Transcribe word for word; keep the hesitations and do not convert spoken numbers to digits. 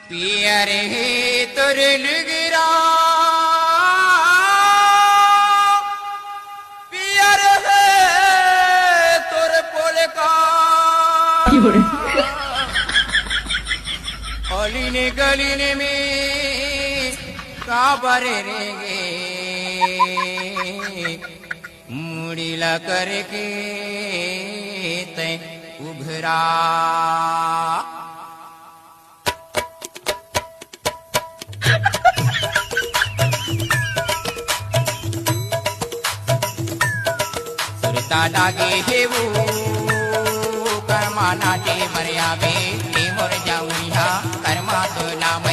पियर हे तोर लुगरा, पियर हे तोर पोलका। अलिन गलिन में काबर रेंगे, मुड़ी ला करके तैं उघरा। सुरता लागे हे वो, करमा नाचे मरिया बे, ए मोर जाऊनिया, करमा तो नाम